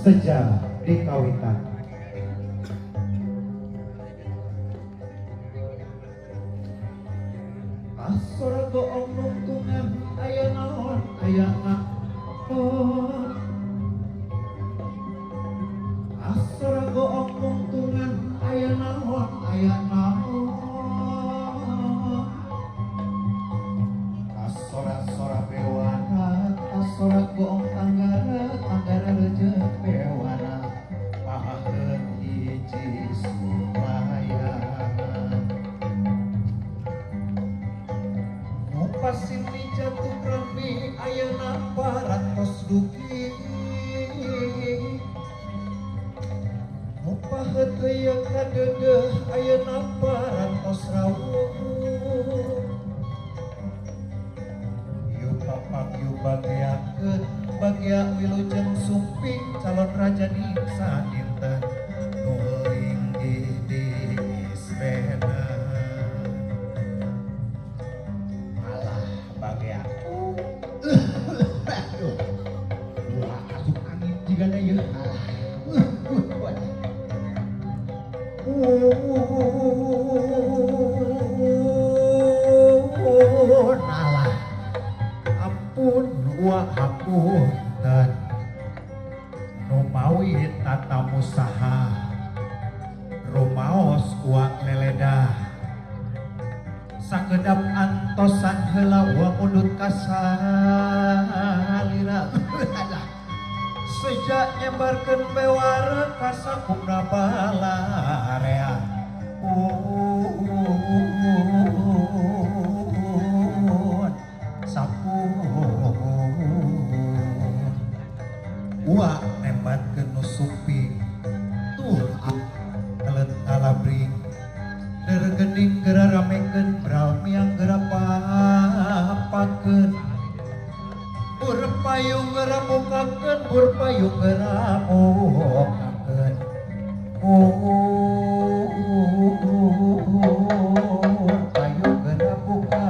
Seja di kawitan. Asora goong nungtungan aya naon aya naon. Asora goong nungtungan aya naon aya naon. Asora-sora bewana, asora goong tanggara, tanggara rejek bewana, pahakeun hiji sulayan. Ngupasin jatuh rami ayeuna parantos dugi. Ngupaheut heuyeung kadeudeuh ayeuna parantos rawuh. Papak yu bageakeun bagea wilujeng sumping calon raja di sadinten nu linggih di ismena. Alah bagea. Aduh. Wah, asup angin jigana ieu. Alah. Alah. Ampun wa hapunten numawi tatamu saha rumaos wa leledah sakedap antosan heula wa mundut kasalira. Sejak nyebarkeun bewara kasakumna balarea. Sapun wa nembatkeun nu sumping tuh kelet ngalabring dergening geura ramekeun bral miang geura papakeun bur payung geura mukakeun bur payung geura mukakeun bur payung geura buka.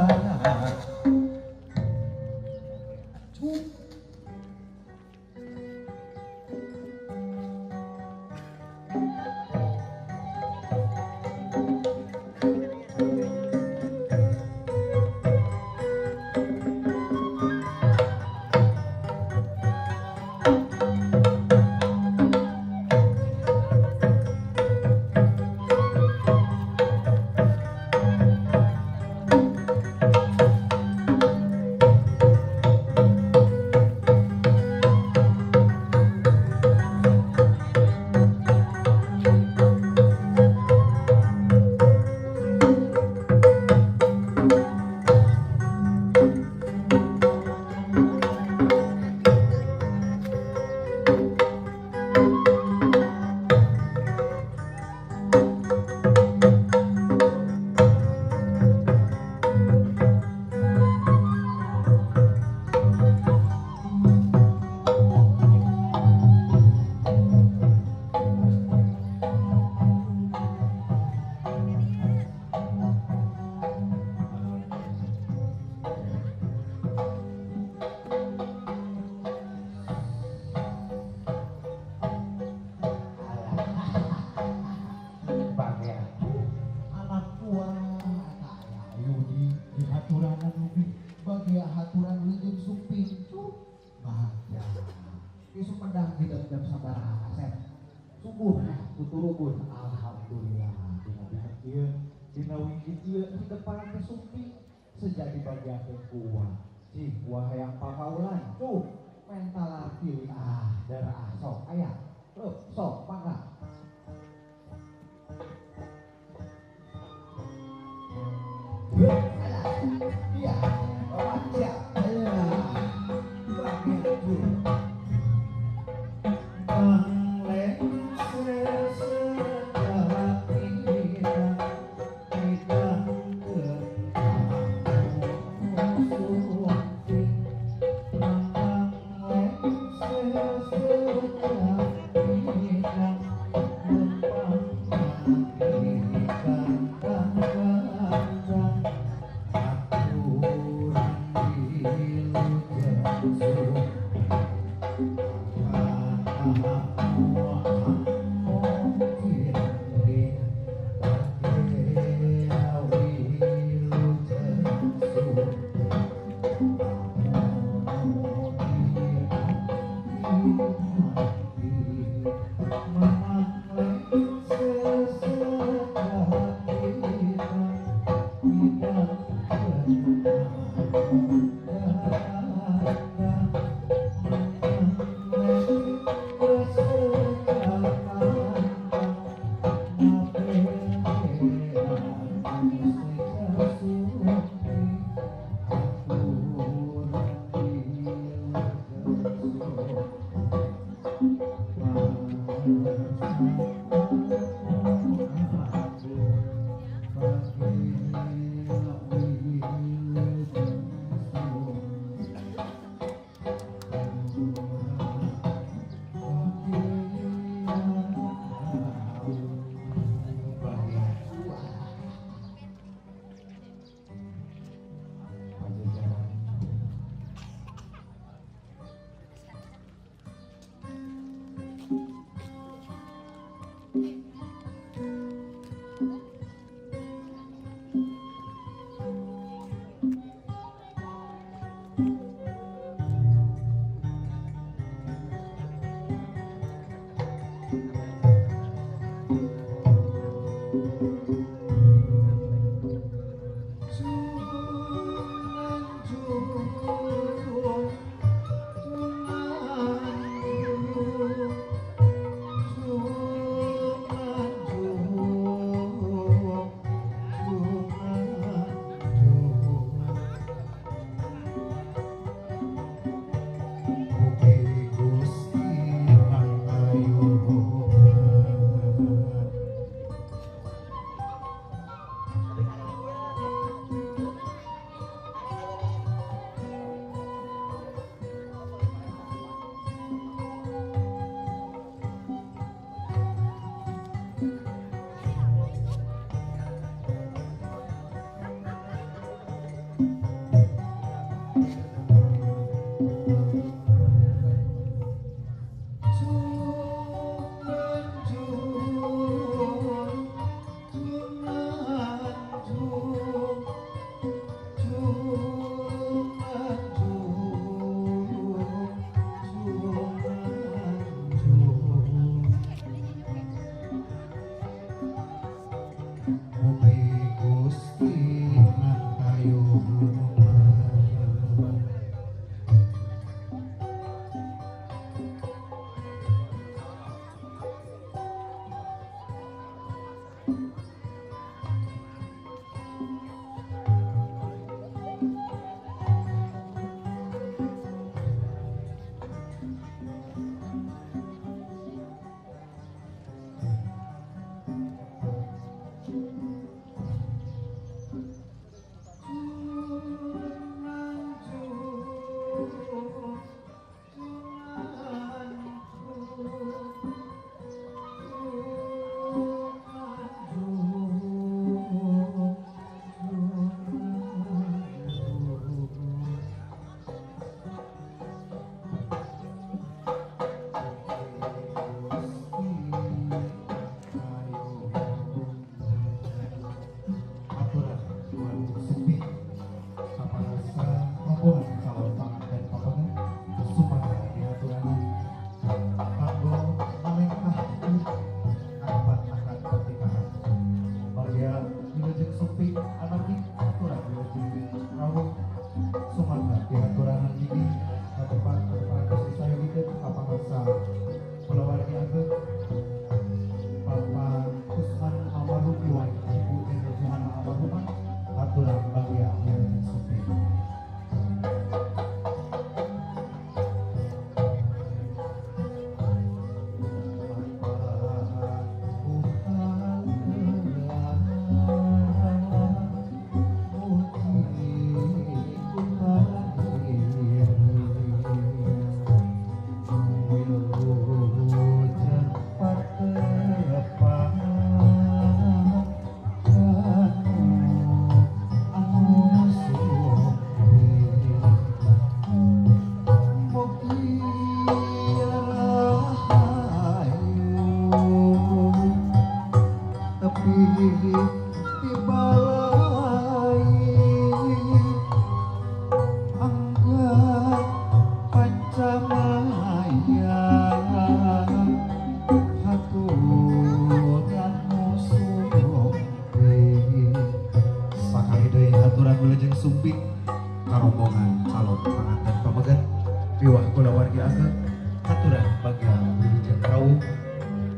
Piwah kulawargi ageng katuran bagya wilujeng rawuh,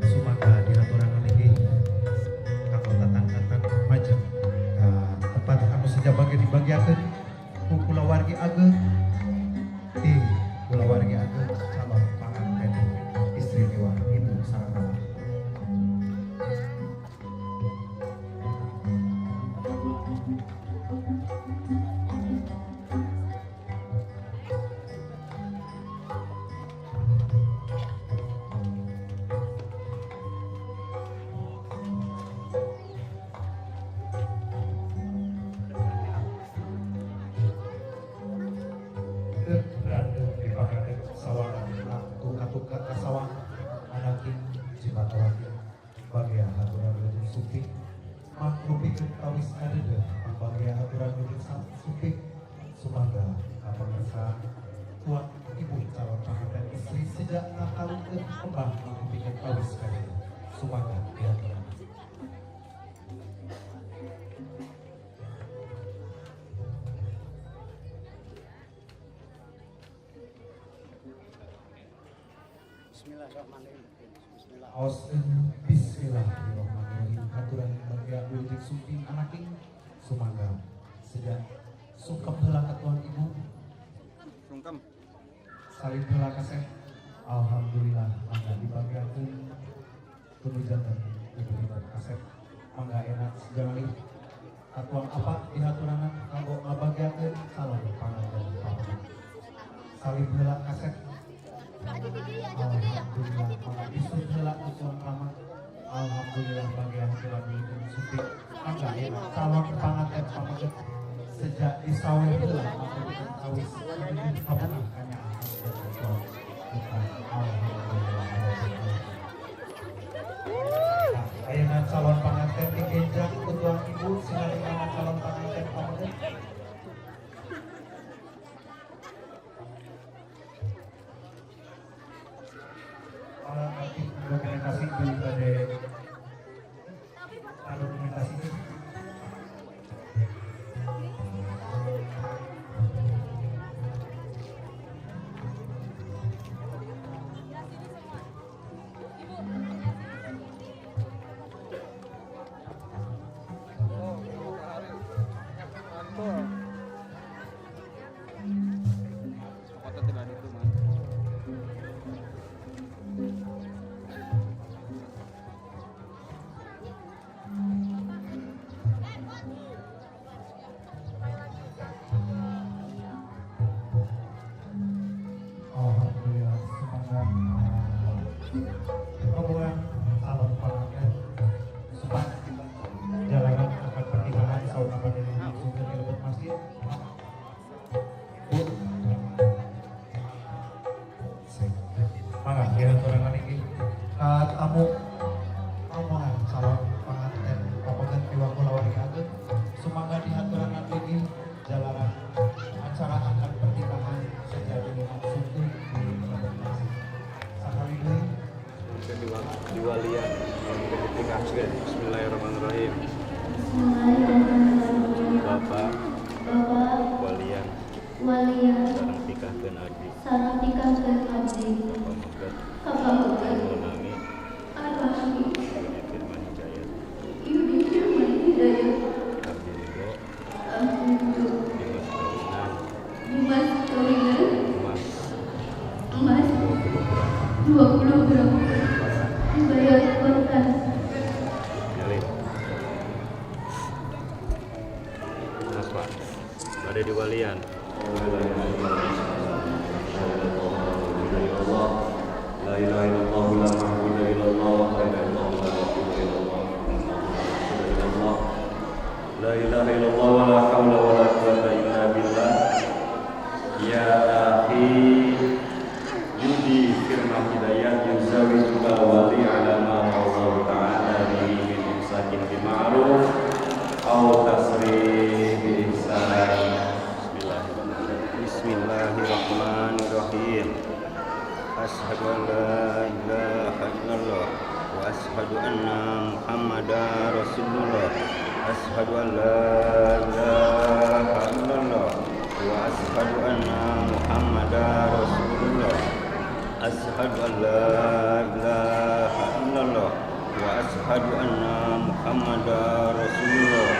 sumangga dihaturan linggih kanggo tatang-tatang majeng ka tempat anu seja bage dibagiakeun ku kulawargi ageng ti kulawargi ageng calon panganten istri miwah ibu sareng rama. Bismillahirrahmanirrahim. Aturan bagya wilujeng sumping anaking sumangga sejak sungkem heula ka tuan ibu, sungkem salin heula kaseh. Alhamdulillah mangga dibagiakeun kudu janten ibu kasep mangga enak sejalih katuang apa dihaturanan kanggo ngabagiakeun calon panganten pameget. Salin heula kasep. Alhamdulillah mangga disut heula ku tuan rama. Alhamdulillah bagi yang telah wilujeng sumping mangga enak calon panganten pameget sejak disawe heula mangga kawis kabungah kanya. Alhamdulillah. Nah, ayeuna calon panganten digenjang ku tuang ibu sinarengana calon panganten pameget. Dokumentasi di pada dokumentasi itu. Bismillahirrahmanirrahim. Bapak walian sareng tikahkeun abdi, Bapak megat anu nami Yudi Firman Hidayat, abdi ridho dimas kawinan emas 20 gram dibayar kontan. Ada di walian. La ilaha illallah la ma'budu illallah la ilaha illallah la ma'budu illallah la ilaha illallah wa la haula wa la quwwata illa billah. Ya akhi Yudi Firman Hidayat yuzawijuka wali ala ma Allah ta'ala bihi min imsakin bi ma'ruf aw tasrih bi ihsan. Bismillahirrahmanirrahim. Asyhadu an la ilaha illallah wa asyhadu anna Muhammadar Rasulullah. Asyhadu an la ilaha illallah wa asyhadu anna Muhammadar Rasulullah. Asyhadu an la ilaha illallah wa asyhadu anna Muhammadar Rasulullah.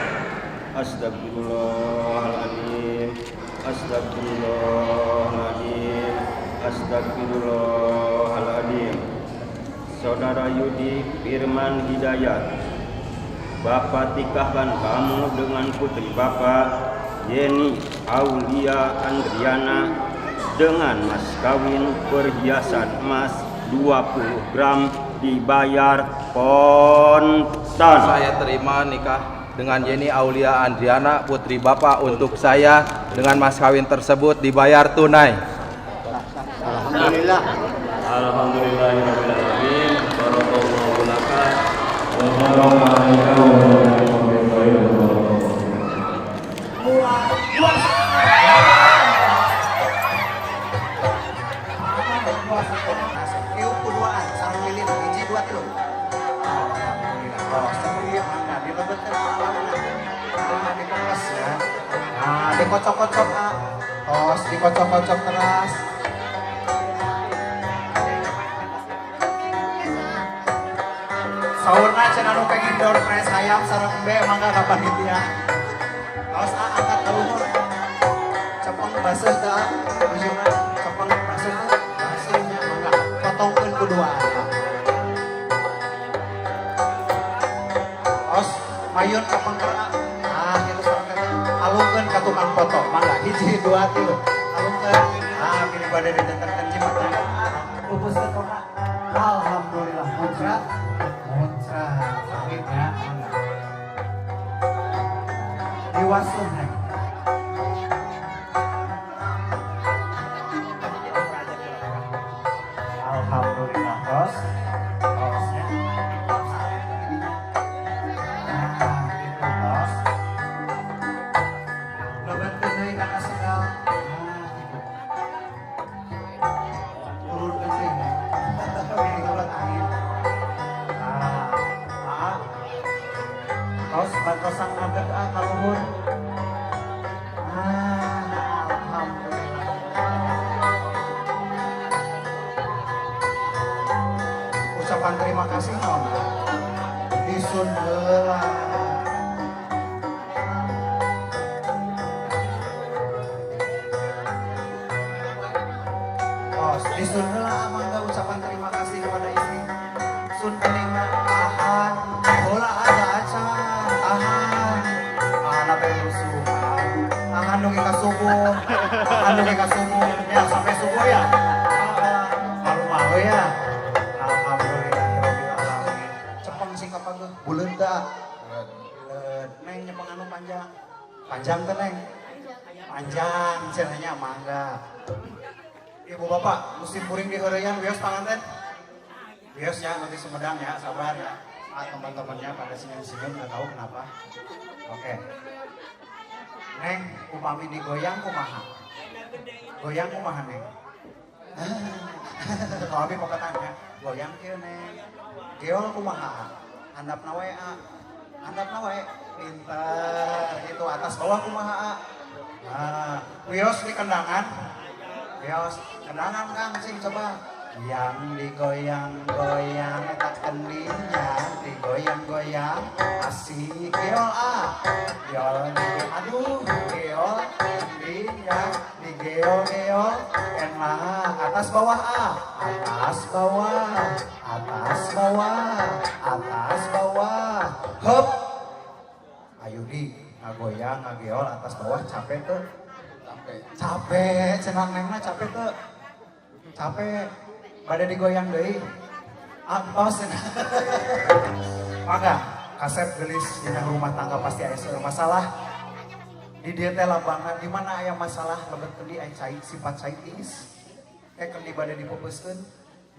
Astagfirullahaladzim, astagfirullahaladzim, astagfirullahaladzim. Saudara Yudi Firman Hidayat, Bapak tikahkan kamu dengan putri Bapak Yeni Aulia Andriana dengan mas kawin perhiasan emas 20 gram dibayar kontan. Saya terima nikah dengan Yeni Aulia Andriana, putri Bapak, untuk saya dengan mas kawin tersebut dibayar tunai. Alhamdulillah. Alhamdulillahirabbil alamin. Barakallahu laka wa baraka alaika wa baraka wa. Tiup kuduaan, sareng lilin, hiji dua tilu. Alhamdulillah. Tos, tapi mangga dilebetkeun pengalaman. Nah, dikeres ya. Nah, dikocok-kocok ah. Tos, dikocok-kocok keras. Saurna cenah nu pengen door prize hayam sareng embe mangga ka panitia. Tos ah, angkat ka luhur. Cepeng baseuh teu ah? Ujungna cepeng baseuh teu? Baseuhnya mangga potongkeun ku duaan. Tos, mayun kapengker ah. Ah, kitu sareng teh. Alungkeun ka tukang foto, mangga hiji dua tilu. Alungkeun. Ah, bilih bade didenterkeun jimatna. Pupuskeun tongna. Alhamdulillah muncrat. Muncrat. Sawit ya, mangga. Diwasuh neng. Alhamdulillah tos. Tosnya. Nah, gitu tos. Lebetkeun deui kana sendal. Nah, gitu. Turunkeun deui neng. Ini kebelet angin. Nah, ah. Tos bantosan ngadeg ah ka luhur. Ah, alhamdulillah. Ucapan terima kasih naon? Disun heula. Tos, disun heula mangga ucapan terima kasih kepada istri. Sun keningna tahan. Heula ada acan, tahan. Ah, teh rusuh. Tahan dong ka subuh. Tahan dong ka subuh. Ya, sampai subuh ya. Ah, malu-malu ya. Alhamdulillahirabbil alamin. Cepeng sing kapanggeuh buleud teu ah? Buleud. Neng nyepeng anu panjang. Panjang teh neng? Panjang cenah nya mangga. Ibu bapak, musim kuring di heureyan wios panganten. Wios ya, nanti Sumedang ya, sabar ya. Ah, teman-temannya pada senyum-senyum nggak tahu kenapa. Oke. Neng, upami digoyang kumaha? Goyang kumaha neng? Kalau abi pokoknya goyang kieu neng. Geol kumaha? Handapna we a. Handapna we. Pinter gitu, atas bawah kumaha a. Nah, wios di kendangan. Wios kendangan Kang sing coba. Yang digoyang-goyang eta kendinya, digoyang-goyang asik geol ah. Geol aduh geol kendinya digeol-geol enak atas bawah ah. Atas bawah, atas bawah, atas bawah. Hop. Ayo di ngagoyang ngageol atas bawah capek tuh. Capek. Capek, cenah nengna capek tuh. Capek. Bade digoyang deui. Atos cenah. Mangga, kasep gelis dina rumah tangga pasti aya seueur masalah. Di dieu teh lambangna di mana aya masalah lebet kendi aya cai sifat cai tiis. Kendi bade dipupeuskeun,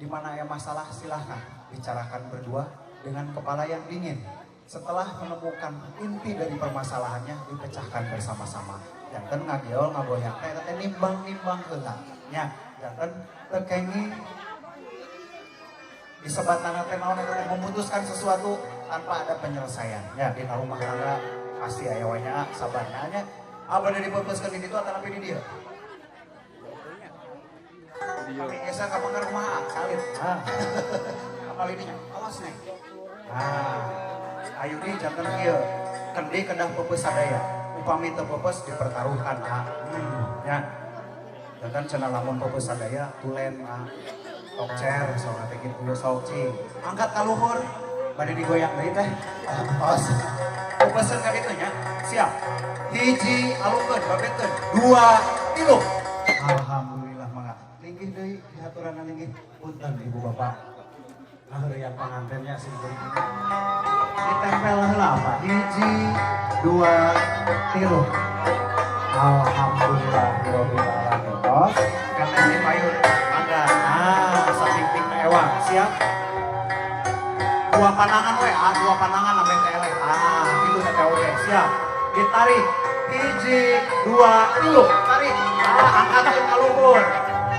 di mana aya masalah silahkan bicarakan berdua dengan kepala yang dingin. Setelah menemukan inti dari permasalahannya dipecahkan bersama-sama. Janten ngageol ngagoyang teh teh nimbang-nimbang heula. Nya, janten teu kenging disebatna teh naon eta teh memutuskan sesuatu tanpa ada penyelesaian. Ya, di rumah tangga pasti aya we nya sabarnya nya. Abah dari diputuskeun di ditu atanapi di dieu? Kami geser ka pengker kumaha? Salib. Ah. Apal ini nya. Awas nih. Ah, ayo nih janten kieu. Kendi kedah peupeus sadaya. Upami teu peupeus dipertaruhkan ah. Ya. Janten cenah lamun peupeus sadaya tulen ah. Tokcer sok teh kitu sok cing. Angkat ka luhur. Bade digoyang deui teh. Tos. Peupeuskeun ka ditu nya. Siap. Hiji alungkeun babetkeun. Dua, tilu. Alhamdulillah, mangga. Linggih deui, dihaturanan linggih. Punten, Ibu Bapak. Yang pangantennya sing kuring ini. Ditempel heula apa? Hiji, dua, tilu. Alhamdulillah rabbil alamin. Tos. Kata si payun. Mangga. Ah, sapingping ewang. Siap. Dua pandangan we, ah, dua pandangan sampai teh. Ah, gitu teh oge. Siap. Ditarik. Hiji, dua, tilu. Tarik. Ah, angkatkeun ka luhur.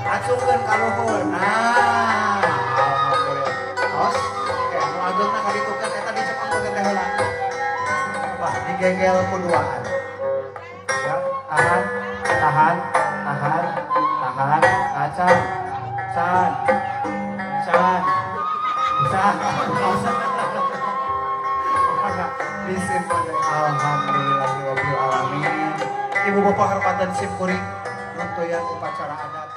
Acungkeun ka luhur. Nah, alhamdulillah. Tos. Oke, nu ageungna ka ditukeun eta dicepeng ku teh heula. Wah, digegel ku duaan. Siap, tahan, tahan, tahan, tahan, tacan, can, can, can, disimpan. Alhamdulillahirabbil alamin. Ibu bapak hormatan sim kuring, nuntuyan upacara adat.